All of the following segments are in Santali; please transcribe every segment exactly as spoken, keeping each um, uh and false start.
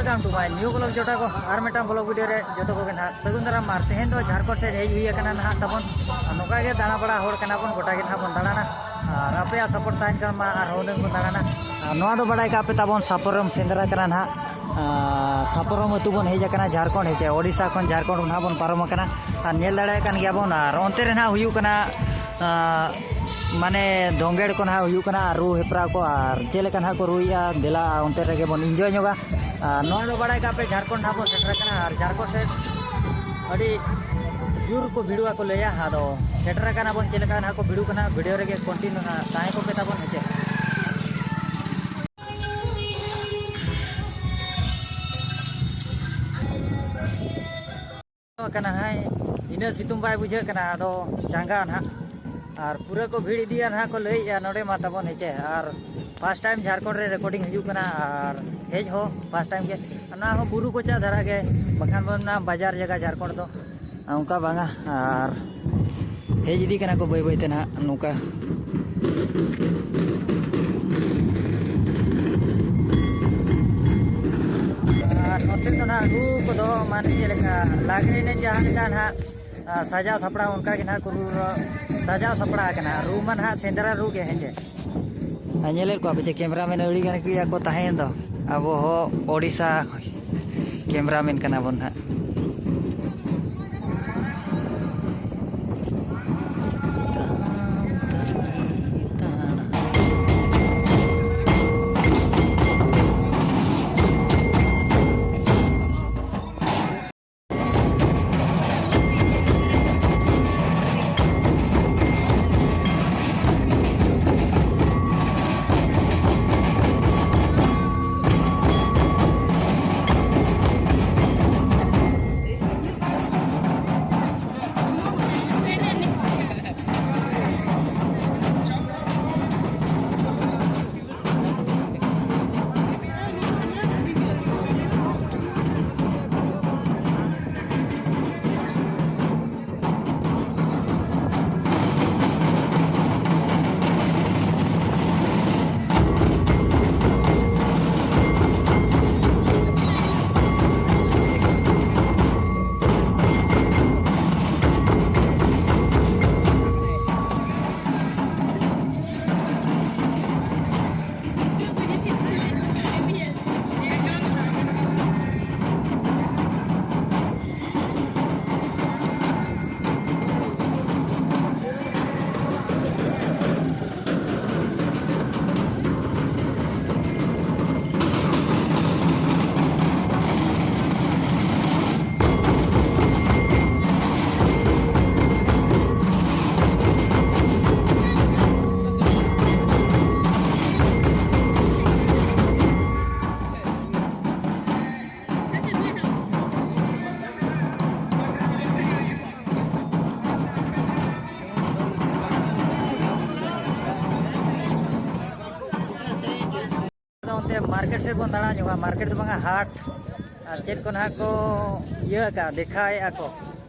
Welcome to my new vlog ᱡᱚᱴᱟ ᱠᱚ, ᱟᱨ ᱢᱤᱫᱴᱟᱝ vlog video ᱨᱮ ᱡᱚᱛᱚ ᱠᱚᱜᱮ ᱱᱟᱦᱟᱜ ᱥᱟᱹᱜᱩᱱ ᱫᱟᱨᱟᱢ᱾ ᱟᱨ ᱛᱮᱦᱮᱧ ᱫᱚ ᱡᱷᱟᱲᱠᱷᱚᱸᱰ ᱥᱮᱫ ᱦᱮᱡ ᱦᱩᱭ ᱟᱠᱟᱱᱟ ᱱᱟᱦᱟᱜ ᱛᱟᱵᱚᱱ᱾ ᱟᱨ ᱱᱚᱝᱠᱟ ᱜᱮ ᱫᱟᱬᱟ ᱵᱟᱲᱟ ᱦᱚᱲ ᱠᱟᱱᱟ ᱵᱚᱱ, ᱜᱚᱴᱟ ᱜᱮ ᱱᱟᱦᱟᱜ ᱵᱚᱱ ᱫᱟᱬᱟᱱᱟ᱾ ᱟᱨ ᱟᱯᱮᱭᱟᱜ support ᱛᱟᱦᱮᱱ ᱠᱷᱟᱱ ᱢᱟ ᱟᱨᱦᱚᱸ ᱦᱩᱱᱟᱹᱝ ᱵᱚᱱ ᱫᱟᱬᱟᱱᱟ᱾ ᱟᱨ ᱱᱚᱣᱟ ᱫᱚ ᱵᱟᱲᱟᱭ ᱠᱟᱜ ᱯᱮ ᱛᱟᱵᱚᱱ ᱥᱟᱯᱚᱨᱚᱢ ᱥᱮᱸᱫᱽᱨᱟ ᱠᱟᱱᱟ ᱱᱟᱦᱟᱜ᱾ ᱟᱨ ᱥᱟᱯᱚᱨᱚᱢ ᱟᱹᱛᱩ ᱵᱚᱱ ᱦᱮᱡ ᱟᱠᱟᱱᱟ ᱡᱷᱟᱲᱠᱷᱚᱸᱰ, ᱦᱮᱸ ᱪᱮ, ᱳᱰᱤᱥᱟ ᱠᱷᱚᱱ ᱡᱷᱟᱲᱠᱷᱚᱸᱰ ᱱᱟᱦᱟᱜ ᱵᱚᱱ ᱯᱟᱨᱚᱢ ᱟᱠᱟᱱᱟ᱾ ᱟᱨ ᱧᱮᱞ ᱫᱟᱲᱮᱭᱟᱜ ᱠᱟᱱ ᱜᱮᱭᱟ ᱵᱚᱱ᱾ ᱟᱨ ᱚᱱᱛᱮ ᱨᱮ ᱱᱟᱦᱟᱜ ᱦᱩᱭᱩᱜ ᱠᱟᱱᱟ, ᱟᱨ ᱢᱟᱱᱮ ᱫᱚᱝᱜᱮᱲ ᱠᱚ ᱱᱟᱦᱟᱜ ᱦᱩᱭᱩᱜ ᱠᱟᱱᱟ, ᱟᱨ ᱨᱩ ᱦᱮᱯᱨᱟᱣ ᱠᱚ, ᱟᱨ ᱪᱮᱫ ᱞᱮᱠᱟ ᱱᱟᱦᱟᱜ ᱠᱚ ᱨᱩᱭᱮᱫᱼᱟ, ᱫᱮᱞᱟ ᱚᱱᱛᱮ ᱨᱮᱜᱮ ᱵᱚᱱ enjoy ᱧᱚᱜᱟ᱾ ᱟᱨ ᱱᱚᱣᱟ ᱫᱚ ᱵᱟᱲᱟᱭ ᱠᱟᱜ ᱯᱮ, ᱡᱷᱟᱲᱠᱷᱚᱸᱰ ᱱᱟᱦᱟᱜ ᱵᱚᱱ ᱥᱮᱴᱮᱨ ᱟᱠᱟᱱᱟ᱾ ᱟᱨ ᱡᱷᱟᱲᱠᱷᱚᱸᱰ ᱥᱮᱫ ᱟᱹᱰᱤ ᱡᱳᱨ ᱠᱚ ᱵᱷᱤᱲᱚᱜᱼᱟ ᱠᱚ ᱞᱟᱹᱭᱟ᱾ ᱟᱫᱚ ᱥᱮᱴᱮᱨ ᱟᱠᱟᱱᱟ ᱵᱚᱱ, ᱪᱮᱫ ᱞᱮᱠᱟ ᱱᱟᱦᱟᱜ ᱠᱚ ᱵᱷᱤᱲᱚᱜ ᱠᱟᱱᱟ, video ᱨᱮᱜᱮ continue ᱱᱟᱦᱟᱜ ᱛᱟᱦᱮᱸ ᱠᱚᱜ ᱯᱮ ᱛᱟᱵᱚᱱ, ᱦᱮᱸ ᱪᱮ᱾ ᱠᱟᱱᱟ ᱱᱟᱦᱟᱜ, ᱤᱱᱟᱹᱜ ᱥᱤᱛᱩᱝ ᱵᱟᱭ ᱵᱩᱡᱷᱟᱹᱜ ᱠᱟᱱᱟ, ᱟᱫᱚ ᱪᱟᱸᱜᱟ ᱱᱟᱦᱟᱜ᱾ ᱟᱨ ᱯᱩᱨᱟᱹ ᱠᱚ ᱵᱷᱤᱲ ᱤᱫᱤᱭᱟ ᱱᱟᱦᱟᱜ ᱠᱚ ᱞᱟᱹᱭᱮᱫᱼᱟ ᱱᱚᱰᱮ ᱢᱟ ᱛᱟᱵᱚᱱ, ᱦᱮᱸ ᱪᱮ᱾ ᱟᱨ first time ᱡᱷᱟᱲᱠᱷᱚᱸᱰ ᱨᱮ recording ᱦᱩᱭᱩᱜ ᱠᱟᱱᱟ, ᱟᱨ ᱦᱮᱡ ᱦᱚᱸ first time ᱜᱮ᱾ ᱚᱱᱟ ᱦᱚᱸ ᱵᱩᱨᱩ ᱠᱚᱪᱟ ᱫᱷᱟᱨᱟ ᱜᱮ, ᱵᱟᱠᱷᱟᱱ ᱵᱚᱱ ᱢᱮᱱᱟ ᱵᱟᱡᱟᱨ ᱡᱟᱭᱜᱟ ᱡᱷᱟᱲᱠᱷᱚᱸᱰ ᱫᱚ᱾ ᱚᱱᱠᱟ ᱵᱟᱝᱟ᱾ ᱟᱨ ᱦᱮᱡ ᱤᱫᱤ ᱠᱟᱱᱟ ᱠᱚ ᱵᱟᱹᱭ ᱵᱟᱹᱭ ᱛᱮ ᱱᱟᱦᱟᱜ ᱱᱚᱝᱠᱟ᱾ ᱟᱨ ᱱᱚᱛᱮ ᱫᱚ ᱱᱟᱦᱟᱜ ᱨᱩ ᱠᱚᱫᱚ ᱢᱟᱱᱮ ᱪᱮᱫ ᱞᱮᱠᱟ, ᱞᱟᱜᱽᱲᱮ ᱮᱱᱮᱡ ᱡᱟᱦᱟᱸ ᱞᱮᱠᱟ ᱱᱟᱦᱟᱜ, ᱟᱨ ᱥᱟᱡᱟᱣ ᱥᱟᱯᱲᱟᱣ ᱚᱱᱠᱟ ᱜᱮ ᱱᱟᱦᱟᱜ ᱠᱚ ᱨᱩ ᱨᱚ-, ᱥᱟᱡᱟᱣ ᱥᱟᱯᱲᱟᱣ ᱟᱠᱟᱱᱟ᱾ ᱨᱩ ᱢᱟ ᱱᱟᱦᱟᱜ ᱥᱮᱸᱫᱽᱨᱟ ᱨᱩ ᱜᱮ, ᱦᱮᱸ ᱪᱮ᱾ ᱟᱨ ᱧᱮᱞᱮᱫ ᱠᱚᱣᱟ ᱯᱮ ᱪᱮ, cameraman ᱟᱹᱰᱤ ᱜᱟᱱ ᱜᱮ ᱠᱚ ᱛᱟᱦᱮᱸᱭᱮᱱ ᱫᱚ᱾ ᱟᱵᱚ ᱦᱚᱸ ᱳᱰᱤᱥᱟ cameraman ᱠᱟᱱᱟ ᱵᱚᱱ ᱱᱟᱦᱟᱜ᱾ ᱫᱟᱬᱟ ᱧᱚᱜᱼᱟ, ᱢᱟᱨᱠᱮᱴ ᱫᱚ ᱵᱟᱝᱟ, ᱦᱟᱴ᱾ ᱟᱨ ᱪᱮᱫ ᱠᱚ ᱱᱟᱦᱟᱜ ᱠᱚ ᱤᱭᱟᱹ ᱟᱠᱟᱫ, ᱫᱮᱠᱷᱟᱣᱮᱫᱼᱟ ᱠᱚ᱾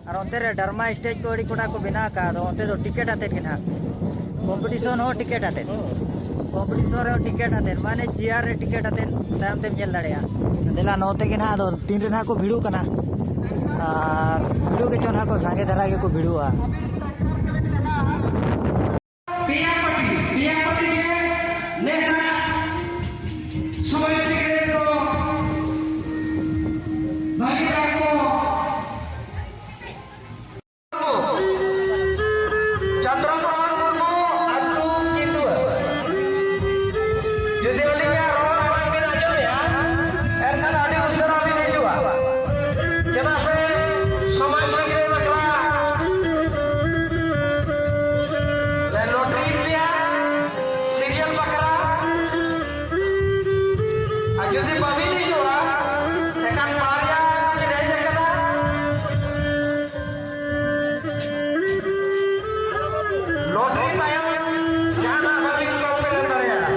ᱟᱨ ᱚᱱᱛᱮ ᱨᱮ ᱰᱨᱟᱢᱟ ᱥᱴᱮᱡᱽ ᱠᱚ ᱟᱹᱰᱤ ᱠᱚᱴᱟ ᱠᱚ ᱵᱮᱱᱟᱣ ᱟᱠᱟᱫ, ᱟᱫᱚ ᱚᱱᱛᱮ ᱫᱚ ᱴᱤᱠᱮᱴ ᱟᱛᱮᱫ ᱜᱮ ᱱᱟᱦᱟᱜ, ᱠᱚᱢᱯᱤᱴᱤᱥᱚᱱ ᱦᱚᱸ ᱴᱤᱠᱮᱴ ᱟᱛᱮᱫ, ᱠᱚᱢᱯᱤᱴᱤᱥᱚᱱ ᱨᱮᱦᱚᱸ ᱴᱤᱠᱮᱴ ᱟᱛᱮᱫ, ᱢᱟᱱᱮ ᱪᱮᱭᱟᱨ ᱨᱮ ᱴᱤᱠᱮᱴ ᱟᱛᱮᱫ ᱛᱟᱭᱚᱢ ᱛᱮᱢ ᱧᱮᱞ ᱫᱟᱲᱮᱭᱟᱜᱼᱟ᱾ ᱫᱮᱞᱟ ᱱᱚᱛᱮ ᱜᱮ ᱱᱟᱦᱟᱜ, ᱟᱫᱚ ᱛᱤᱱ ᱨᱮ ᱱᱟᱦᱟᱜ ᱠᱚ ᱵᱷᱤᱲᱚᱜ ᱠᱟᱱᱟ ᱟᱨ ᱵᱷᱤᱲᱚᱜ ᱜᱮᱪᱚ ᱱᱟᱦᱟᱜ ᱠᱚ, ᱥᱟᱸᱜᱮ ᱫᱷᱟᱨᱟ ᱜᱮᱠᱚ ᱵᱷᱤᱲᱚᱜᱼᱟ᱾ ᱯᱮᱭᱟ ᱯᱟᱹᱴᱤ, ᱯᱮᱭᱟ ᱯᱟᱹᱴᱤ ᱜᱮ ᱱᱮᱥᱟᱜ ᱥᱚᱢᱟᱡᱽ ᱥᱤᱠᱷᱱᱟᱹᱛ ᱠᱚ ᱵᱷᱟᱹᱜᱤ ᱫᱟᱜ ᱠᱚ᱾ ᱪᱚᱱᱫᱨᱚ ᱢᱳᱦᱚᱱ ᱢᱩᱨᱢᱩ ᱟᱹᱛᱩ ᱠᱤᱱᱫᱩᱣᱟᱹ᱾ ᱡᱩᱫᱤ ᱟᱹᱞᱤᱧᱟᱜ ᱨᱚᱲ ᱟᱲᱟᱝ ᱵᱤᱱ ᱟᱸᱡᱚᱢᱮᱜᱼᱟ, ᱮᱱᱠᱷᱟᱱ ᱟᱹᱰᱤ ᱩᱥᱟᱹᱨᱟ ᱵᱤᱱ ᱦᱤᱡᱩᱜᱼᱟ᱾ ᱪᱮᱫᱟᱜ ᱥᱮ ᱥᱚᱢᱟᱡᱽ ᱥᱤᱠᱷᱱᱟᱹᱛ ᱵᱟᱠᱷᱨᱟ ᱞᱮ ᱞᱚᱴᱨᱤ ᱯᱮᱭᱟ, ᱥᱤᱨᱤᱭᱟᱞ ᱵᱟᱠᱷᱨᱟ᱾ ᱟᱨ ᱡᱩᱫᱤ ᱵᱟᱹᱵᱤᱱ ᱦᱤᱡᱩᱜᱼᱟ, ᱮᱱᱠᱷᱟᱱ ᱵᱟᱨᱭᱟ ᱵᱤᱱ ᱦᱮᱡ ᱟᱠᱟᱱᱟ᱾ ᱞᱚᱴᱨᱤ ᱛᱟᱭᱚᱢ ᱡᱟᱦᱟᱱᱟᱜ ᱵᱟᱹᱵᱤᱱ ᱠᱚᱢᱯᱞᱮᱱ ᱫᱟᱲᱮᱭᱟᱜᱼᱟ᱾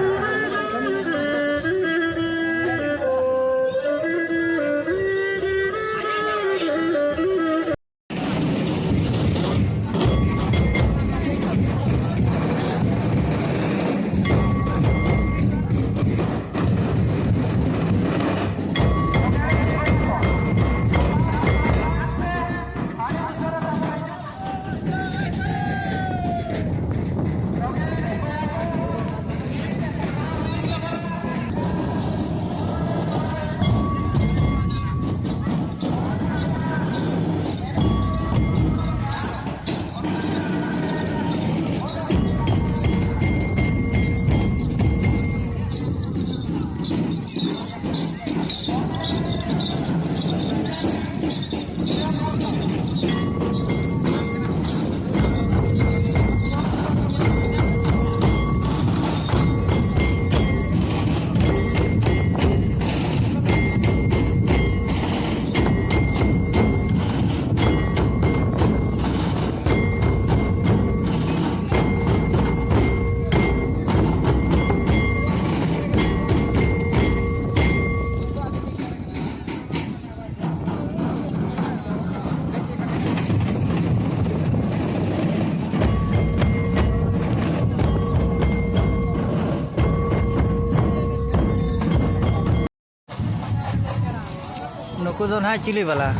ᱱᱩᱠᱩ ᱫᱚ ᱱᱟᱦᱟᱜ ᱪᱤᱞᱤ ᱵᱟᱞᱟ?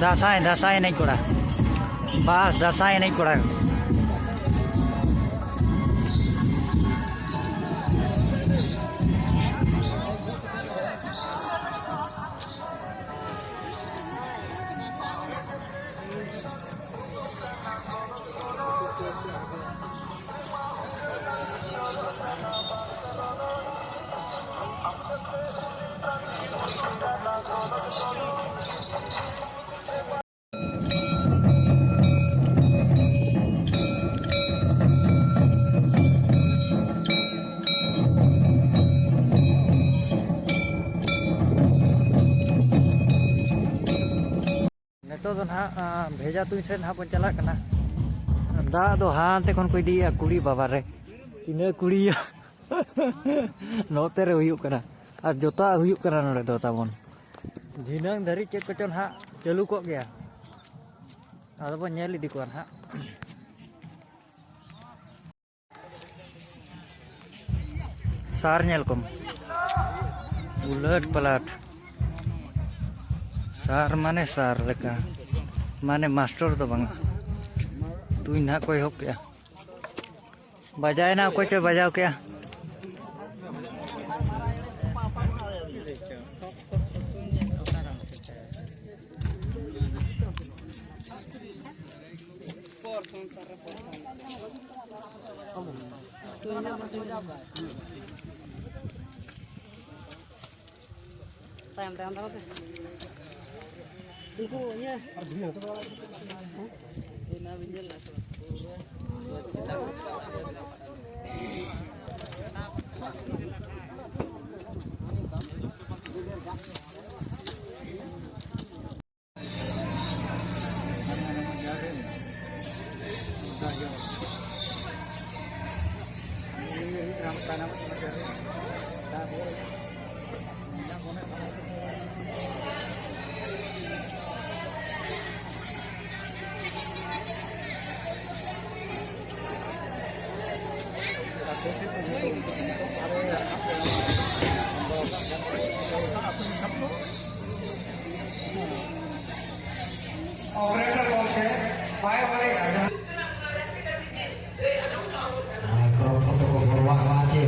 ᱫᱟᱸᱥᱟᱭ, ᱫᱟᱸᱥᱟᱭ ᱮᱱᱮᱡ ᱠᱚᱲᱟ᱾ ᱵᱟᱥ, ᱫᱟᱸᱥᱟᱭ ᱮᱱᱮᱡ ᱠᱚᱲᱟ᱾ ᱱᱤᱛᱚᱜ ᱫᱚ ᱱᱟᱦᱟᱜ, ᱟᱸ, ᱵᱷᱮᱡᱟ ᱛᱩᱧ ᱥᱮᱫ ᱱᱟᱦᱟᱜ ᱵᱚᱱ ᱪᱟᱞᱟᱜ ᱠᱟᱱᱟ᱾ ᱫᱟᱜ ᱫᱚ ᱦᱟᱱᱛᱮ ᱠᱷᱚᱱ ᱠᱚ ᱤᱫᱤᱭᱮᱫᱼᱟ, ᱠᱩᱲᱤ ᱵᱟᱵᱟ ᱨᱮ, ᱛᱤᱱᱟᱹᱜ ᱠᱩᱲᱤᱭᱟ᱾ ᱱᱚᱛᱮ ᱨᱮ ᱦᱩᱭᱩᱜ ᱠᱟᱱᱟ, ᱟᱨ ᱡᱚᱛᱚᱣᱟᱜ ᱦᱩᱭᱩᱜ ᱠᱟᱱᱟ ᱱᱚᱰᱮ ᱫᱚ ᱛᱟᱵᱚᱱ᱾ ᱫᱷᱤᱱᱟᱹᱝ ᱫᱷᱟᱹᱨᱤᱡ ᱪᱮᱫ ᱠᱚᱪᱚ ᱱᱟᱦᱟᱜ ᱪᱟᱹᱞᱩ ᱠᱚᱜ ᱜᱮᱭᱟ, ᱟᱫᱚ ᱵᱚᱱ ᱧᱮᱞ ᱤᱫᱤ ᱠᱚᱣᱟ ᱱᱟᱦᱟᱜ᱾ ᱥᱟᱨ ᱧᱮᱞ ᱠᱚᱢ, ᱩᱞᱟᱹᱴ ᱯᱟᱞᱟᱴ᱾ ᱥᱟᱨ ᱢᱟᱱᱮ ᱥᱟᱨ ᱞᱮᱠᱟ, ᱢᱟᱱᱮ ᱢᱟᱥᱴᱚᱨ ᱫᱚ ᱵᱟᱝᱟ᱾ ᱛᱩᱧ ᱱᱟᱦᱟᱜ ᱠᱚ ᱮᱦᱚᱵ ᱠᱮᱜᱼᱟ᱾ ᱵᱟᱡᱟᱣᱮᱱᱟ, ᱚᱠᱚᱭ ᱪᱚᱭ ᱵᱟᱡᱟᱣ ᱠᱮᱜᱼᱟ᱾ ᱛᱟᱭᱚᱢ, ᱛᱟᱭᱚᱢ, ᱛᱟᱭᱚᱢ ᱛᱮ᱾ ᱩᱱᱠᱩ ᱤᱭᱟᱹ᱾ Operator ᱠᱚ ᱥᱮ ᱵᱟᱭ ᱵᱟᱲᱟᱭᱟ᱾ ᱢᱟᱭᱠᱨᱳᱯᱷᱳᱱ ᱫᱚᱠᱚ ᱜᱚᱲᱚᱣᱟᱜ ᱠᱟᱱᱟ ᱪᱮ?